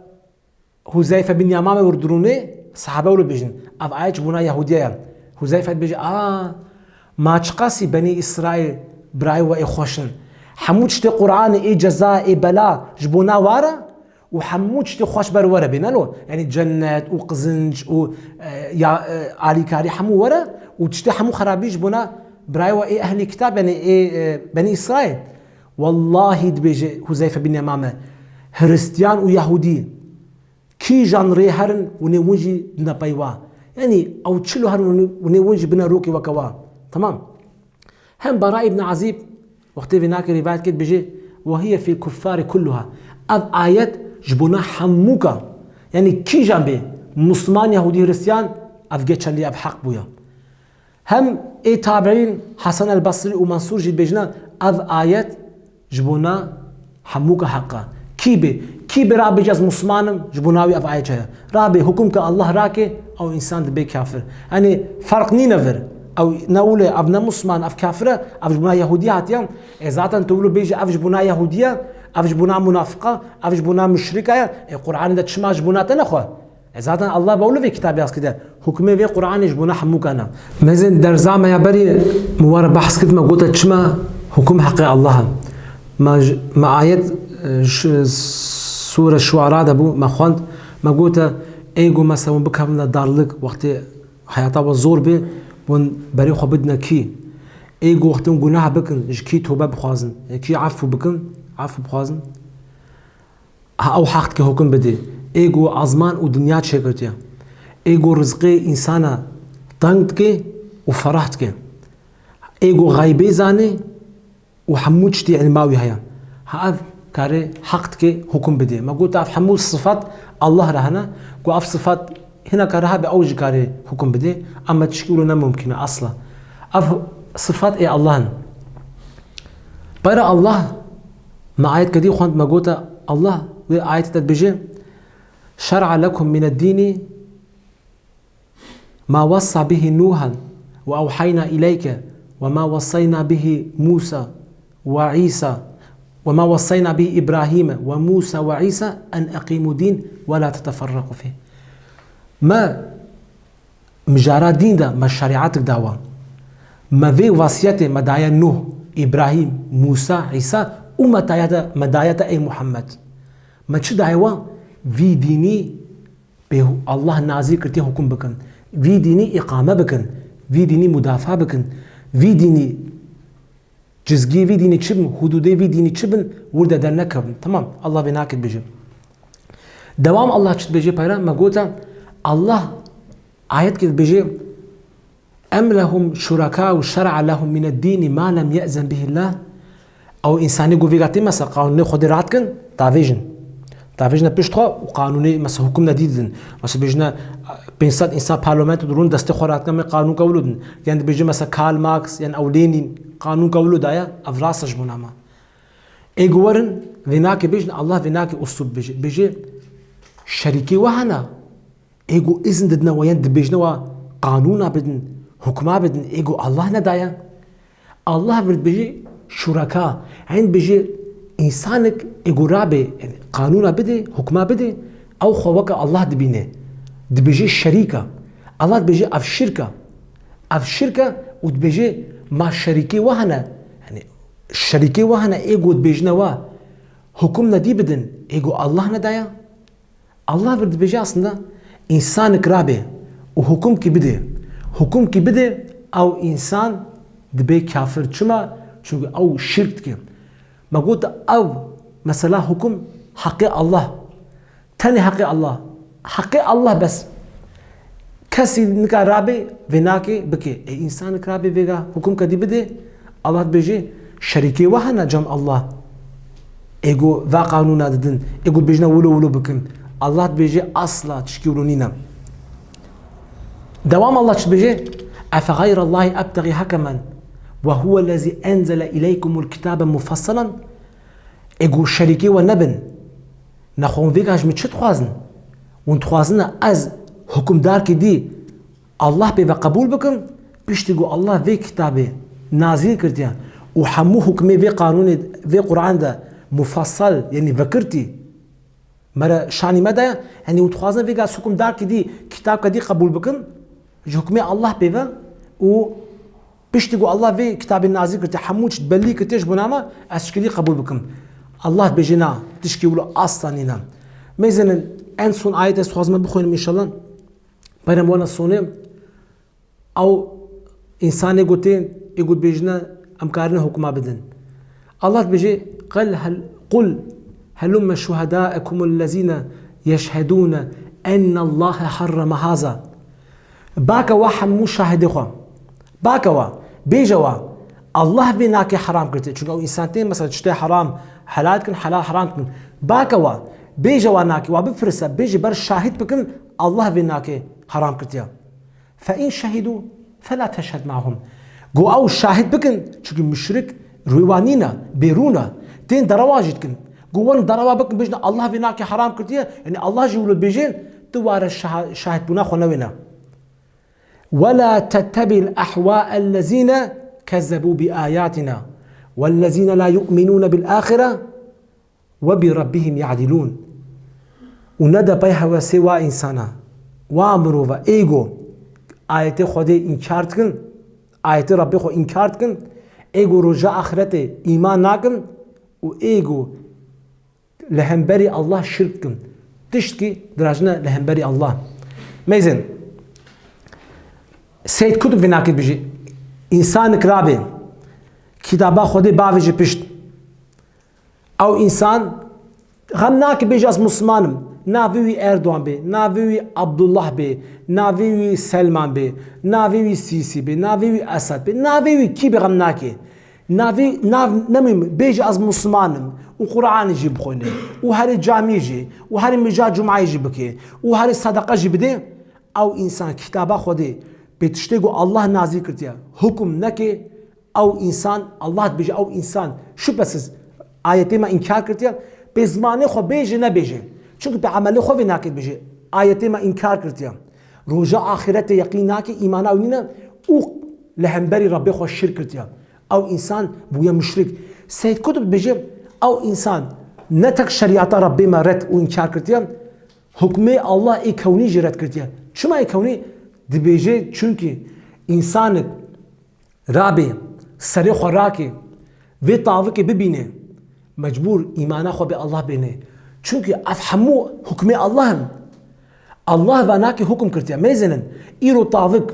Huzeyfe bin Yamame wir dirûnê, sahabe wilo bêjin, ev ayet ji bona Yahûdiya ye. Huzeyfe dibêje, a, ma çiqasî Benî Îsraîl birayê we ê xweş in. Hemû tiştê Qur'anê ê ceza, ê bela ji bona wa re û hemû tiştê xweş ber we re bê, nano? Yanî cennet û qizinc û, e, ya, e, alîkarî hemû we re Û tiştê hemû xerabî ji bona birayê we ê ehlî kitab, yanî ê, e, Benî Îsraîl. Wellahî dibêje Huzeyfe bin Yemame, Hiristiyan û Yahûdî kîjan rê herin, hûnê win jî dine pey wa. Yanî ew çilo herin, hûnê, hûnê win jî bine rokê weke wa. Temam. Hem Bara îbn Azîb wextê vênakê rîvayet kir dibêje, "Ve hiye fil kuffari kulluha." Ev ayet ji bona hemûka, yanî kîjan bê, Musliman, Yahûdî, Hiristiyan, ev geçerlî, ev heq bûya. Hem ê tabiîn Hasan el Basrî û Mansûr jî dibêjine, ev ayet ji bona hemûka heq e. Kî bê, kî bê rabêje ez Musliman im, ji bona wî ev ayet heye. Rabê hukum ke Allah rake, ew însan dibe kafir. Yanî ferq nîne vir. Ew ne wile, ev ne Musliman, ev kafir e, ev ji bona Yahûdî hatiye. E zaten tu wilo bêjî ev ji bona Yahûdî ye, ev ji bona munafiq e, ev ji bona muşrik e. E Qur'anê de çima ji bona te nexwe? E, zaten Allah bi ewle vê kitabê has kiriye. Hukmê vê Qur'anê ji bona hemûkan e. Mêzên derza me ya berî, min we re behs kir, me gote çima hukum heqê Allah e. Me j-, me ayet, e, ş-, Sûre Şuara de bû, me xwend, me gote, ê ku mesela hûn bikevin darlik, wextê heyata we zor bê, hûn berê xwe bidine kî? Ê ku wextê hûn gunah bikin, ji kî tobe bixwazin, ji kî efû bikin, efû bixwazin? Ha, ew heq dike hukum bidê. Ê ku ezman û dinya çêkirtiye. Ê ku rizqê însana teng dike û ferah dike. Ê ku xeybê zanê û hemû tiştî ilma wî heye. Ha, ev karê heq dike hukum bidê. Me got, ev hemû sifat Allah re hene. Ku ev sifat hineka re hebe, ew jî karê hukum bidê. Ama tişkî wilo ne mumkin e asla. Ev sifat ê Allah in. Peyra Allah, me ayet kedî xwend, me gote, Allah wê ayetê de dibêje, "Şer'a lekum mine dînî ma wessa bihi Nuhan ve ewhayna ileyke ve ma wessayna bihi Musa ve Îsa ve ma wessayna bihi Îbrahîme ve Musa ve Îsa en eqîmu dîn ve la teteferrequ fîh." Me mijara dîn de me şerîatik dawa. Me vê wasiyetê me daye Nuh, Îbrahîm, Mûsa, Îsa û me daye te, me daye te ey Muhammed. Me çi daye we? Vî dînî pê Allah nazî kirtiye hukum bikin. Vî dînî îqame bikin. Vî dînî mudafa bikin. Vî dînî Cizgiyê vî dînî çi bin, hudûdê vî dînî çi bin, wir de dernekevin. Temam, Allah vê nake dibêje. Dewam Allah çi dibêje peyra? Me gote, Allah ayet kê dibêje, "Em lehum şurekâ'u şer'a lehum mined dînî ma lem ye'zen bihillah." Ew însanê ku vêga tê, mesela qanûnê Xwedê radikin, davêjin. Davêjine pişt xwe û qanûnê, mesela hukum nedî didin. Mesela bêjine, pênc sed însan parlamento dirûn destê xwe radikin, em ê qanûnka wilo din. Yan dibêje, mesela Karl Marx, yan ew Lenin, qanûnka wilo daye, ev rast e ji bona me. Ê ku werin, vê nake bêjin, Allah vê nake uslûb bêje. Bêje, şerîkê we hene. Ê ku izin didine we, yan dibêjine we qanûna bidin, hukma bidin, ê ku Allah nedaye. Allah vir dibêje şureka, yani dibêje însanek ê ku rabe, yani qanûna bide, hukma bide, ew xwe weke Allah dibîne. Dibêje şerîka. Allah dibêje ev şirka. Ev şirka û dibêje ma şerîkê we hene. Yani şerîkê we hene ê ku dibêjine we hukum nedî bidin, ê ku Allah nedaye. Allah vir dibêje aslında, însanek rabe û hukumkî bide. Hukumkî bide, ew însan dibe kafir. Çima? Çunku ew şirk dike. Me got, ew mesela hukum heqê Allah. Tenê heqê Allah. Heqê Allah bes. Kesî nika rabe vê nake bike. Ê însanek rabe vêga hukum kedî bide, Allah dibêje, şerîkê we hene cem Allah. Ê ku va qanûna didin, ê ku dibêjine wilo wilo bikin. Allah dibêje, asla tişkî wilo nîne. Dewam Allah çi dibêje? Efe gayrallahi ebtexî hekemen ve huwellezî enzele ileykumul kitabe mufassalan. Ê ku şerîkê we nebin, nexwe hûn vêga ji min çi dixwazin? Hûn dixwazine ez hukimdarkî dî Allah pê ve qebûl bikim, piştî ku Allah vê kitabê nazîl kirtiye û hemû hukmê vê qanûnê, vê Qur'an de mufassal, yanî vekirtî, me re şanî me daye, yanî hûn dixwazin vêga ez hukimdarkî dî, kitabke dî qebûl bikim, ji hukmê Allah pê ve û piştî ku Allah vê kitabê nazîl kirtiye, hemû çi bellî kirtiye ji bona me, ez tişkî dî qebûl bikim. Allah dibêje na, tişkî wilo asla nîne. Mêzinin en son ayet ez dixwazim bixwînim înşallah. Berem wana sonê, ew Însanê ku tên, ê ku dibêjine, em karine hukma bidin. Allah dibêje, "Qel hel, qul helumme şuhedâekumul lezîne yeşhedûne ennallâhe harreme haza." Bake wa hemû şahidê xwe. Bake wa, bêje wa, Allah vê nakê heram kirtiye. Çunke ew însan tên, mesela, tiştê heram helal dikin, helal heram dikin. Bake wa, bêje wa nakê, wa bipirse, bêje ber şahid bikin, Allah vê nakê heram kirtiye. Fe in şehidû fela teşhed ma'hum. Go ew şahid bikin, çunke muşrik rûyê wan nîne, bêrûn e. Tên derewa jî dikin. Go werin derewa bikin, bêjin, Allah vê nakê heram kirtiye, yanî Allah jî wilo dibêjin, tu ware şaha-, şahidbûna xwe newêne. Wela tettebi'l ehwa'ellezîne kezzebû bi ayatina wellezîne la yu'minûne bil ahire we bi rabbihim ya'dilûn. Û nede pey hewesê wa însana, wa mirova, ê go ayetê Xwedê înkar dikin, ayetê Rabbê xwe înkar dikin, ê go roja axiretê îman nakin û ê go li hemberî Allah şirk dikin. Tiştkî dirajine li hemberî Allah. Meyzên, Seyyid Kutb vê nakê dibêje, însanik rabe, kitaba Xwedê bavêje pişt. Ew însan xem nake, bêje, "Ez Musliman im." Navê wî Erdogan bê, navê wî Abdullah bê, navê wî Selman bê, navê wî Sîsî bê, navê wî Esad bê, navê wî kî bê, xem nake. Navê, nav nemîm, bêje, "Ez Musliman im." Û Quranê jî bixwîne. Û herê camiyê jî. Û herê mîja Cumayê jî bike. Û herê sedeqe jî bide. Ew însan kitaba Xwedê, pê tiştê ku Allah nazî kirtiye, hukum neke, ew însan, Allah dibêje, ew însan, şüphesiz, ayetê me înkar kirtiye, pê zimanê xwe bêje, nebêje. Çunke pê emelê xwe vê nake, dibêje, ayetê me înkar kirtiye. Roja axiretê yeqîn nake, îmana wî nîne û li hemberî Rabbê xwe şirk kirtiye. Ew însan bûye muşrik. Seyyid Kutb dibêje, ew însan ne tek şerîata Rabbê me red û înkar kirtiye, hukmê Allah ê kewnî jî red kirtiye. Çima ê kewnî? Dibêje, çunke însanik rabe, serê xwe rake, vê tavikê bibîne, mecbûr îmana xwe bi Allah bêne. Çunke ev hemû hukmê Allah in. Allah va nakê hukum kirtiye. Meyzênin, îro tavik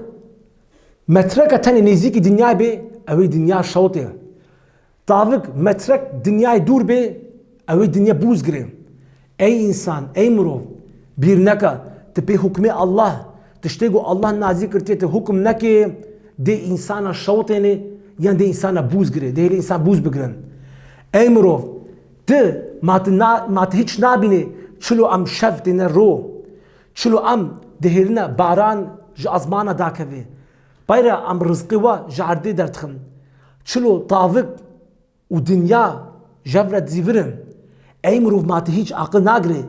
metreke tenê nêzîkî dinyayê bê, ew ê dinya şewitê. Tavik metrek dinyayê dûr bê, ew ê dinya bûz girê. Ey însan, ey mirov, bîr neke, tu pê hukmê Allah, tiştê ku Allah nazî kirtiye, tu hukum nekê, dê însana şewitênê, yan dê însana bûz girê, dê hêlê însan bûz bigirin. Ey mirov, tu, ma tu na-, ma tu hîç nabînê, çilo em şev têne ro, çilo em dihêlîne baran ji ezmana dakeve. Peyre em rizqê we ji erdê derdixin. Çilo tavik û dinya jev re dizîvirin. Ey mirov, ma tu hîç aqil nagirê?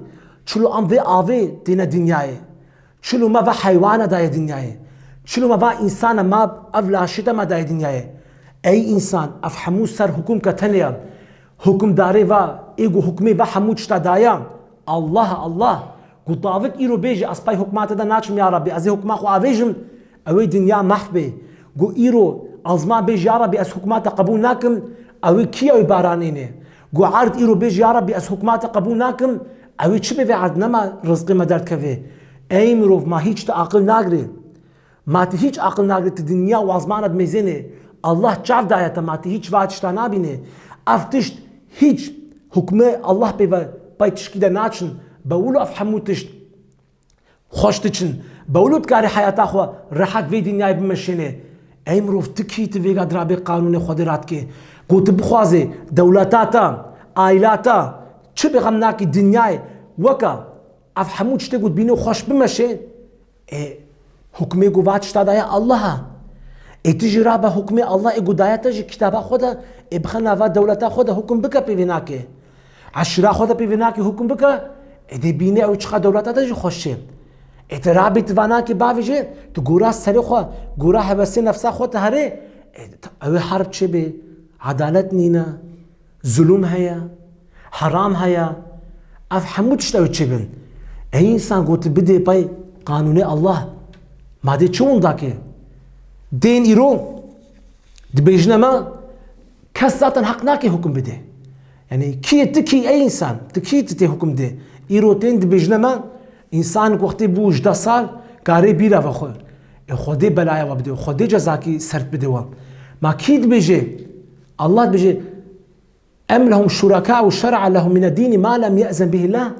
Çilo em vê avê têne dinyayê? Çilo me ve heywana daye dinyayê? Çilo me va însana, ma ev laşê te me daye dinyayê? Ey însan, ev hemû ser hukum ketene ye. Hukumdarê va, ê ku hukmê ve hemû tişta daye, Allah, Allah. Ku tavik îro bêje, "Ez pey hukma te de naçim ya Rabbî, ez ê hukma xwe avêjim", ew ê dinya mehf bê. Ku îro azman bêje, "Ya Rabbî, ez hukma te qebûl nakim", ew ê kî ew ê baranînê? Ku erd îro bêje, "Ya Rabbî, ez hukma te qebûl nakim", ew ê çi bê vê erd nema rizqê me derdikeve? Ey mirov, ma hîç tu aqil nagirê? Ma tu hîç aqil nagirî, tu dinya û azmana dimêzênê. Allah çav daye te, ma tu hîç va tişta nabînê. Ev tişt hîç hukmê Allah pê ve pey tişkî de naçin. Be wilo ev hemû tişt xweş diçin. Be wilo dikarî heyata xwe rehet vê dinyayê bimeşênê. Ey mirov, tu kî tu vêga dirabê qanûnê Xwedê radikê? Ku tu bixwazê dewleta te, aîla te, çi bê xem nakî dinyayê weke Ev hemû tiştê ku dibîne xweş bimeşe, ê, hukmê ku va tişta daye Allah e. Ê, tu jî rabe hukmê Allah ê ku daye te ji kitaba xwe de, ê, bixe nava dewleta xwe de, hukum bike pê vê nake. Eşîra xwe de pê vê nake hukum bike, ê, dê bîne ew çiqa dewleta te jî xweş e. Ê, tu rabî tu va nake bavêje, tu gora serê xwe, gora hevesê nefsa xwe tu herê, ê, ew ê herb çê bê, edalet nîne. Zulum heye, heram heye, ev hemû tişt ew çêbin. Ey însan got bidê pey qanûnê Allah. Ma dê çi winda ke? Dên îro dibêjine me, kes zaten heq nake hukum bide. Yanî kî yê tu kî ey însan? Tu kî tu tê hukum dê? Îro tên dibêjine me, însan wextê bû ji deh sal karê bîra vexwe. E, Xwedê belaya we bide, Xwedê cezakî sert bide we. Ma kî dibêje? Allah dibêje, "Em lehum şurekâ'u şer'a lehum mined-dîni ma lem ye'zen bihillah."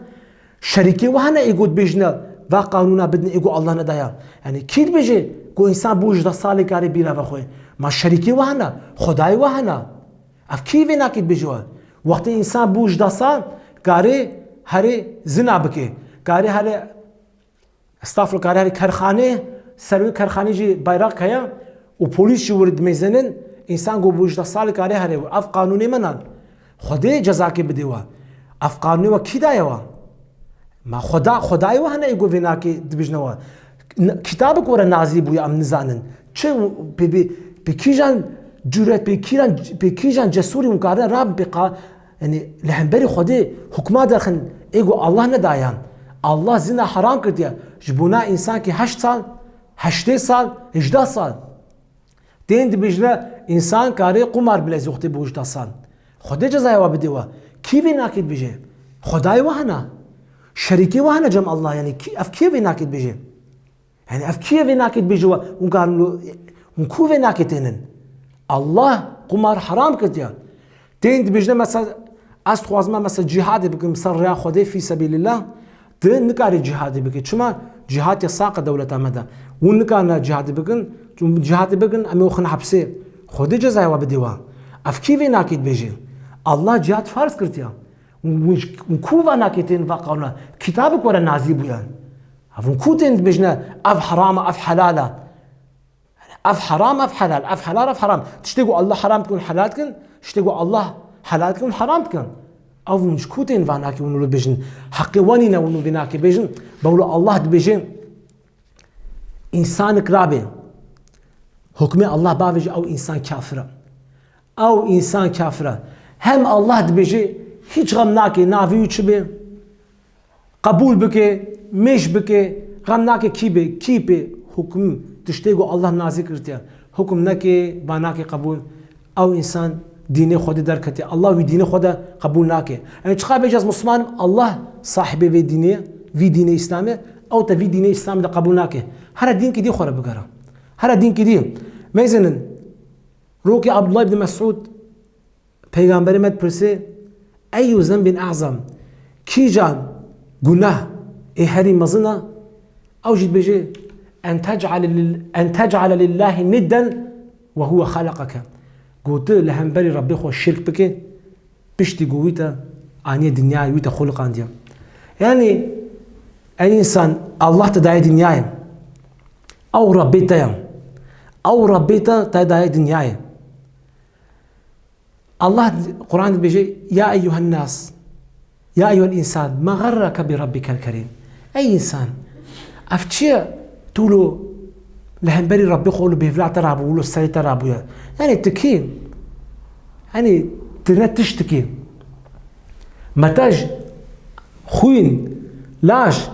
Şerîkê we hene ê ku dibêjine, "Va qanûna bidin ê ku Allah nedaya." Yanî kî dibêje ku însan bû ji deh salê karê bîra vexwe? Ma şerîkê we hene, Xwedayê we hene. Ev kî vê nakê dibêje we? Wextê însan bû ji deh sal, karê herê zina bike, karê herê Estağfurullah, karê herê kerxanê, ser wê kerxanê jî bayraq heye û polîs jî wir dimêzinin, însan ku bû ji deh salî karê herê. Ev qanûnê me nan. Xwedê cezakê bidê we. Ev qanûnê we kî daye we? Ma Xweda, Xwedayê we hene ê ku vê nakê dibêjine we. N-, kitabek were nazî bûye em nizanin. Çi pê, pê, pê kîjan cüret, pê kîjan, pê kîjan cesûrî hûn karine rabin pê qa-, Yanî li hemberî Xwedê hukma derxin ê ku Allah nedayan. Allah zina heram kirdiye. Ji bona însankî heşt sal, heştê sal, hejdeh sal. Tên dibêjine însan karê qumar bilezî wextê bû hejdeh sal. Xwedê cezaya we bidê we. Kî vê nakê dibêje? Xwedayê we hene. Şerîkê we hene cem Allah, yanî kî, ev kê vê nakê dibêje? Yanî ev kî ye vê nakê dibêje we, hûn karin lo, hûn ku vê nakê tênin? Allah qumar heram kirdiye. Tên dibêjine mesela, ez dixwazim mesela cîhadê bikim ser rêya Xwedê fî sebîlillah, tu nikarî cîhadê bikî. Çima? Cîhad yasaq e dewleta me de. Hûn nikarine cîhadê bikin, çûn cîhadê bikin, em ê xin hepsê. Xwedê cezaya we bidê we. Ev kî vê nakê dibêje? Allah cîhad farz kirdiye. Hûn, hûn, hûn ku va nakê tên va qanûna? Kitabek were nazî bûye. Ev hûn ku tên dibêjine, ev heram e, ev helal e. Ev heram, ev helal, ev helal, ev heram. Tiştê ku Allah heram dikin, helal dikin, tiştê ku Allah helal dikin, heram dikin. Ev hûn ji ku tên va nakê hûn wilo bêjin? Heqê we nîne hûn vê nakê bêjin. Bawlo Allah dibêje, însanik rabe. Hukmê Allah bavêje, ew însan kafir e. Ew însan kafir e. Hem Allah dibêje, hîç xem nake, navê wî çi be? Qebûl bike, mêj bike, xem nake kî be, kî pê hukm, tiştê ku Allah nazî kirtiye. Hukm neke, va nake qebûl. Ew însan dînê Xwedê derketiye. Allah wî dînê xwe de qebûl nake. Yanî çiqa bêje ez Musliman im, Allah sahibê vê dînê, vî dînê Îslamê, ew te vî dînê Îslamê de qebûl nake. Here dînkî dî xwe re bigere. Here dînkî dî. Mêzinin, rokê Abdullah ibn Mesûd, Peygamberê me dipirsê, "Eyyu zenbin a'zam?" Kîjan gunah ê herî mezin e? Ew jî dibêje, "En tec'ale lil-, en tec'ale lillahi nidden we huwe halakake." Got, tu li hemberî Rebbê xwe şirk bike, piştî ku wî te aniye dinyayê, wî te xuliqandiye. Yanî, ey însan, Allah te daye dinyayê. Ew Rebbê te ye. Ew Rebbê te, te daye dinyayê. Allah Quran dibêje, "Ya eyyuhen nas, ya eyyuhel insan, ma garrake bi rabbikel kerim." Ey însan, ev çi ye? Tu lo li hemberî Rabbê xwe lo bêvila te rabû, lo serê te rabûye. Yanî tu kî? Yanî tu ne tiştikî. Metej, xwîn, laş,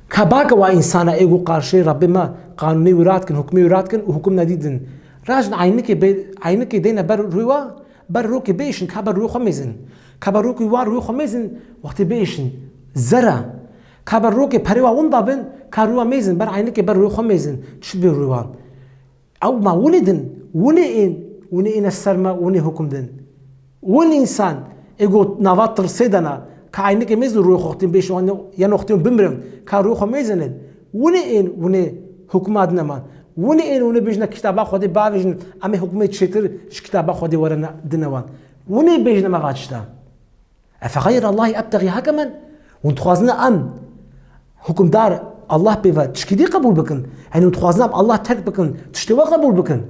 ka bake wa însana ê ku qarşê Rabbê me qanûnê wî radikin, hukmê wî radikin û hukum nedîdin. Rajin eynikê bê-, eynikê deyne ber rûyê wa, ber rokê biêşin, ka ber rûyê xwe mêzin. Ka ber rokê wa rûyê xwe mêzin, wextê biêşin. Zere. Ka ber rokê perê wa winda bin, ka rûyê wa mêzin, ber eynikê ber rûyê xwe mêzin. Çi dibê rûyê wa? Ew ma winê din, winê ên, winê êne ser me, winê hukum din. Win însan, ê got nava tirsê de ne, ka eynikê mêzin rûyê xwe wextê biêşin, yan wextê bimrin, ka rûyê xwe mêzinin. Winê ên, winê hukuma din me. Winê ên, winê bêjine kitaba Xwedê bavêjin, em ê hukmê çêtir ji kitaba Xwedê were ne-, dine wan. Winê bêjine me va tişta. Efe xeyr Allahî ebtexî hakemen? Hûn dixwazin em hukimdar Allah pê ve tişkî dî qebûl bikin? Yanî hûn dixwazin em Allah terk bikin, tiştê we qebûl bikin?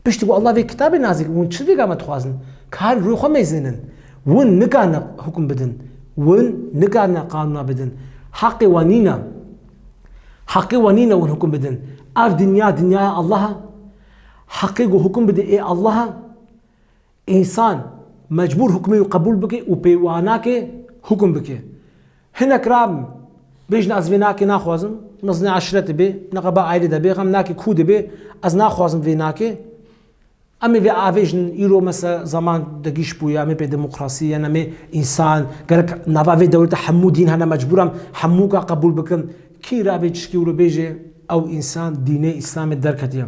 Piştî ku Allah vê kitabê nazî kir, hûn çi vêga me dixwazin? Ka her rûyê xwe mêzênin. Hûn nikarine hukum bidin. Hûn nikarine qanûna bidin. Heqê we nîne. Heqê we nîne hûn hukum bidin. Ev dinya, dinyaya Allah e. Heqê ku hukum bidê ê Allah e. Însan mecbûr hukmê wî qebûl bike û pê wa nake hukum bike. Hinek rabin, bêjin ez vê nake naxwazim, mezin eşretê bê, neqeba aîlê de bê, xem nake kû de bê, ez naxwazim vê nake. Em ê vê avêjin, îro mesela zaman de gîş bûye, em ê pê demokrasî, yan em ê însan, gerek nava vê dewlete hemû dîn hene, mecbûr em hemû ka qebûl bikin. Kî rabê çişkî wilo bêje, ew însan dînê Îslamê derketiye.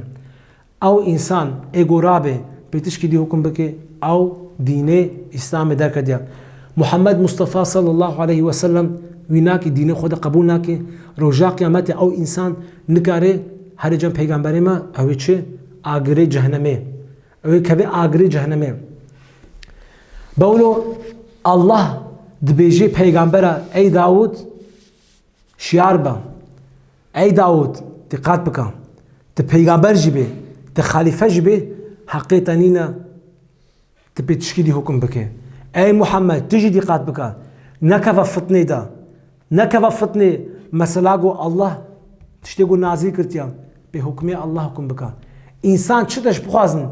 Ew însan ê ku rabe pê tişkî dî hukum bike, ew dînê Îslamê derketiye. Muhammed Mustafa sallallahu aleyhi ve sellem wî nake, dînê xwe de qebûl nake. Roja qiyametê ew însan nikare here cem peygamberê me, ew ê çi? Agirê cehennemê. Ew ê keve agirê cehennemê. Bawlo Allah dibêje peygambera, ey Dawud, şiyar be. Ey Dawud, dîqat bike. Tu peygamber jî bê, tu xalîfe jî bê, heqê te nîne tu pê tişkî dî hukum bike. Ey Muhammed, tu jî dîqat bike. Nekeve fitnê de. Nekeve fitnê, mesela ku Allah tiştê ku nazîl kirtiye, pê hukmê Allah hukum bike. Însan çi tişt bixwazin,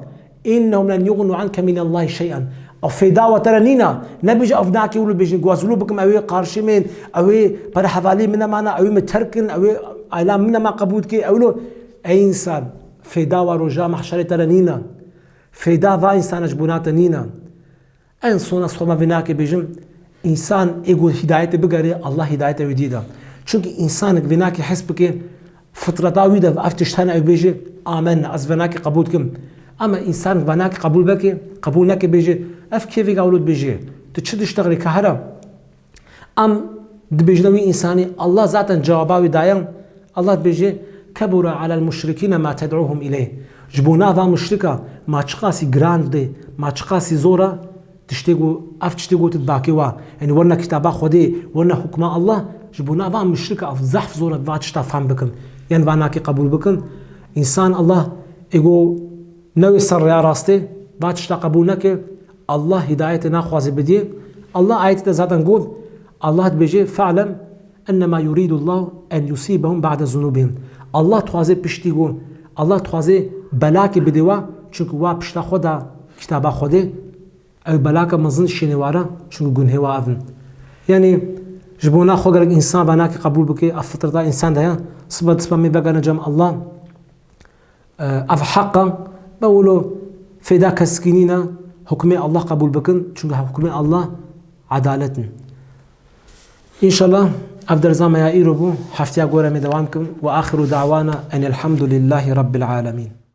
"Innehum len yughnu anke minallahi şey'en." Ev feyda we te re nîne. Nebêje, "Ev nake wilo bêjin, ku ez wilo bikim, ew ê qarşî min, ew ê pere hevalî min nemana, ew ê min terk kin, ew ê aîla min nema qebûl dike, ew wilo." Ey însan, feyda we roja mehşerê te re nîne. Feyda va însana ji bona te nîne. En son ez xwe me vê nake bêjim, însan ê ku hidayetê bigere, Allah hidayetê wî dî da. Çunkî însanek vê nake hes bike, fitreta wî de ev tişt hene, ew bêje, "Amen, ez vê nake qebûl dikim." Ama însanek vê nake qebûl beke, qebûl neke bêje, "Ev kê vê gawlo dibêje? Tu çi diştexilî ka here?" Em dibêjine wî însanî, Allah zaten cewaba wî daye. Allah dibêje, "Kebura alel muşrikîne ma ted'uhum ileyh." Ji bona va muşrika, ma çiqasî giran dê, ma çiqasî zor e, tiştê ku, ev tiştê gotit bakê wa. Yanî werna kitaba Xwedê, werna hukma Allah, ji bona va muşrika ev zehf zor e va tişta fam bikin. Yan va nake qebûl bikin. Însan Allah ê ku newê ser rêya rastê, va tişta qebûl neke, Allah hidayetê naxwaze bidiyê. Allah ayetê de zaten got, Allah dibêje, "Fe'lem ennema yuridullahu en yusibahum ba'de zunubihim." Allah dixwaze piştî ku, Allah dixwaze belakê bidê wa, çunku wa pişta xwe da kitaba Xwedê, ew belaka mezin şênê ware, çunku gunhê wa ev in. Yanî, ji bona xwe gerek însan va nake qebûl bike, ev fitreta însan de ye, sibe sibe me vegane cem Allah. Ev heq e, be wilo feyda kesikî nîne, hukmê Allah qebûl bikin, çunku hukmê Allah edalet in. Înşallah ev derza me ya îro bû, hefteya gore me dewam kim. Ve axiru da'wana enelhamdulillahî rabbil alemîn.